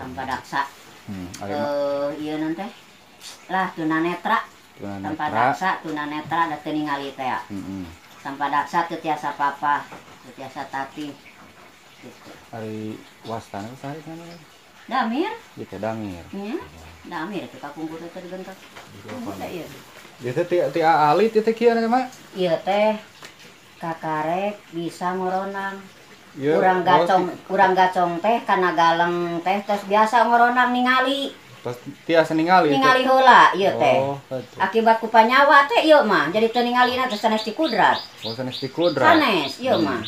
Tampadaksa. Ieu naon teh? Lah tunanetra. Tampadaksa tunanetra da teu ningali teh. Heeh. Tampadaksa teu tiasa papa, teu tiasa tati. Gitu. Ari wastana saha kana? Damir. Ieu teh Damir. Nya. Damir teh kapungkur teh digentos. Ieu. Ieu teh ti alit ieu teh kieu mah. Ieu teh kakarek bisa ngoronang. Urang gacong, urang gacong teh kana galeng teh tos biasa ngoronang ningali. Tos tiasa ningali. Ningali heula ieu teh. Oh, akibat ku panyawa teh ieu mah jadi teu ningalina teh sanes ti kudrat. Oh, sanes ti kudrat. Sanes ieu mah.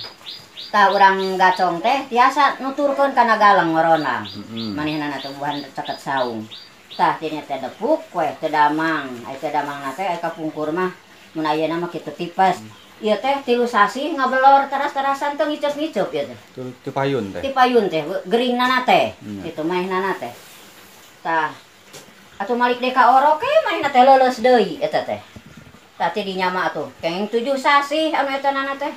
Tah urang gacong teh tiasa nuturkeun kana galeng ngoronang. Manehna tumbuhan caket saung. Tah dinya teh depuk we teu damang. Ai teu damangna teh ai kapungkur mah mun ayeuna mah kitu tipes. Ieu teh 3 sasih ngabelor teras-terasan teu ngiceup-ngiceup ieu teh. Ti payun teh. Ti payun teh geringnana teh. Kitu manehnana teh. Tah atuh malik deui ka orok e manehna teh leuleus deui eta teh. Tah ti dinya mah atuh kenging 7 sasih anu eta nana teh.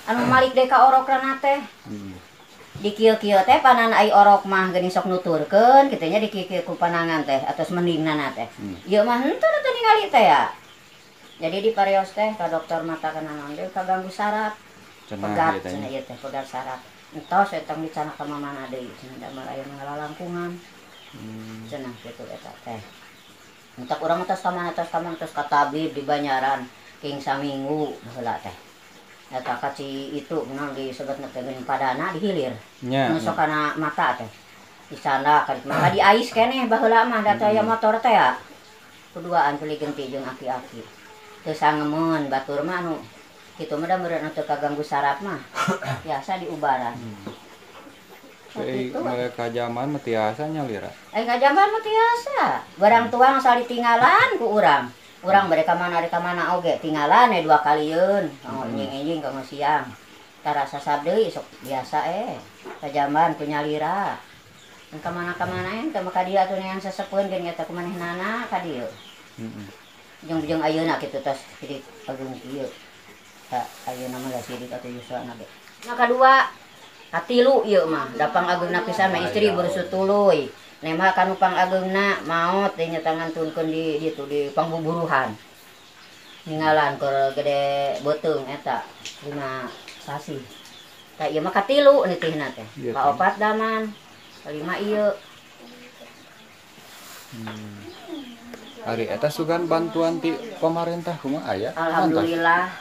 Anu malik deui ka orokna teh. Di kieu-kieu teh panan ai orok mah geuning sok nuturkeun kitu nya di kieu-kieu ku panangan teh atos mendingnana teh. Ieu mah henteu teu ningali teh ya. Jadi di parios teh ka dokter mata kana naon deui kaganggu saraf. Pegat cenah ieu teh pegat saraf. Entos eta dicana ka mamana deui cenah da mah aya ngalalangkungan. Cenah kitu eta teh. Entak urang tos ka mana tos ka tabib di Banyaran king saminggu baheula teh. Eta ka ci itu naon disebutna teh geuning padana di hilir. Nu sok kana mata teh. Dicandak ka maka diais keneh baheula mah da teh aya motor teh ya. Kuduaan tuluy genti jeung aki-aki. Teu sangemeun batur mah anu kitu mah da meureun teu kaganggu saraf mah biasa diubaran. Ai ka zaman mah tiasa nya lira. Ai ka zaman mah tiasa. Barang tuang asal ditinggalan ku urang. Urang bade ka mana oge tinggalan we 2 kalieun. Kanggo enjing-enjing kanggo siang. Tarasa sab deui sok biasa ka zaman ku nyalira. Ka mana-kamana teh maka dia atuh neangan sesepeun geus nyata ku manehnana ka dieu. Jeung-jeung ayeuna kitu tos sidik agung kieu. Ta ayeuna mah da sidik atuh yuswana ge. Nah kadua katilu ieu mah da pangageungna pisan mah istri bersut tuluy. Nemah kanu pangageungna maot deui nya tangantunkeun di ditu di pangbuburuhan. Ninggalan keur gede beuteung eta 5 sasih. Ta ieu mah katilu nitihna teh. Kaopat daman, kalima ieu. Ari eta sugan bantuan ti pemerintah kumaha aya? Alhamdulillah.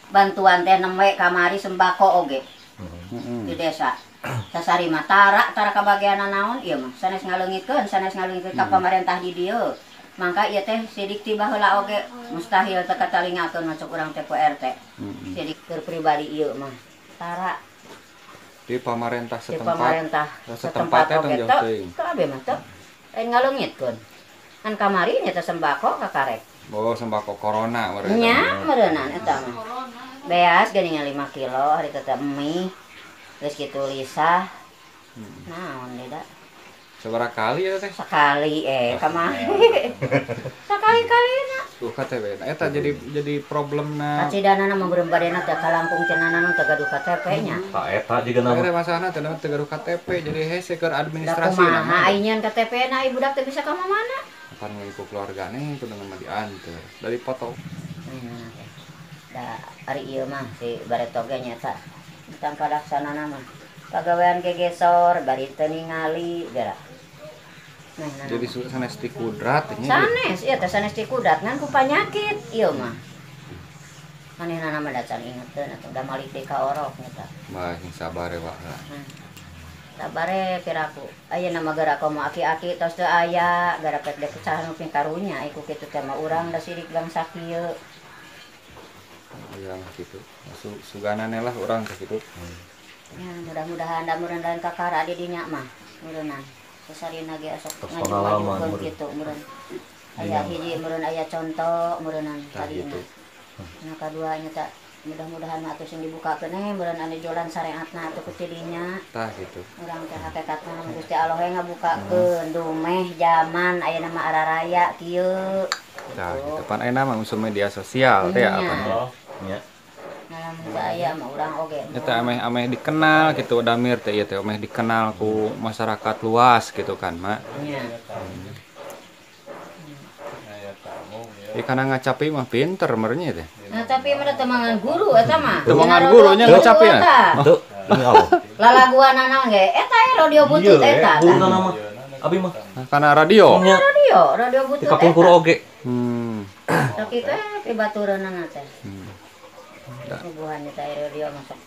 Bantuan teh nembe kamari sembako oge. Di desa. Sasari mah tara kabagian naon ieu mah sanes ngaleungitkeun ka pamarentah di dieu. Mangka ieu teh sidik ti baheula oge mustahil teu katalingakeun masuk urang teh ku RT. Sidik keur pribadi ieu mah tara. Di pamarentah setempat. Di pamarentah setempat oge teu kabeh mah teu lain ngaleungitkeun. Kan kamari nya teh sembako kakarek. Oh, sembako corona meureun. Nya meureunnan eta mah. Beas geuning 5 kilo hari teh mie. Geus kitu lisah. Naon deui da? Sabaraha kali eta teh? Sakali kamari. Sakali-kalina. Tuh KTP. Eta jadi problemna. Kacidanana mah beureum badena teh kalangkung cenana teh gaduh KTP nya. Tah eta jiga nama. Eta masalahna teh teu gaduh KTP jadi hese keur administrasi. Da kumaha ai nyeun KTP na ai budak teh bisa ka mana? Pan ku keluargane ku dengan mah diantar dari foto. Da ari ieu mah si bareto ge nya eta. Tampadaksanana mah pagawean gegesor bari teu ningali geura. Nah, jadi sanes ti kudrat nya. Sanes ieu teh sanes ti kudrat ngan ku panyakit ieu mah. Manehna mah da can ingeteun atuh da malik deui ka orok nya tah. Mah sing sabar we wae. Sabare piraku. Ayeuna mah geura komo aki-aki tos teu aya, gara pek deuk saha nu pingkarunya ai ku kitu teh mah urang da sirik bangsa kieu. Ya gitu. Suganane lah urang teh kitu. Ya mudah-mudahan da meureun kakara di dinya mah meureunnan. Sasarina ge sok ngaju-ngajukeun kitu meureun. Aya hiji meureun aya contoh meureunan tadi gitu. Nah kaduanya tak mudah-mudahan mah atuh sing dibukakeun meureun anu jualan syariatna atuh ku tidinya. Tah gitu. Urang teh hakikatna Gusti Allah we ngabukakeun dumeh jaman ayeuna mah araraya kieu. Tah gitu pan ayeuna mah usum media sosial teh apa. Oh, nya. Nah lamun teu aya mah urang oge. Eta ameh dikenal gitu Damir teh ieu teh ameh dikenal ku masyarakat luas gitu kan, Mak. Nya. Ya karena ngacapi mah pinter merenya teh. Nah tapi mah temangan guru eta mah. Temangan gurunya ngacapi ya? Tuh, demi Allah. Lalaguanana ge eta radio butut eta. Guruna mah. Abi mah. Karena radio. Radio, radio butut. Di kapungkur oge. Sok kitu pibatureunana teh. Hubungan eta radio masuk.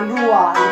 Dua.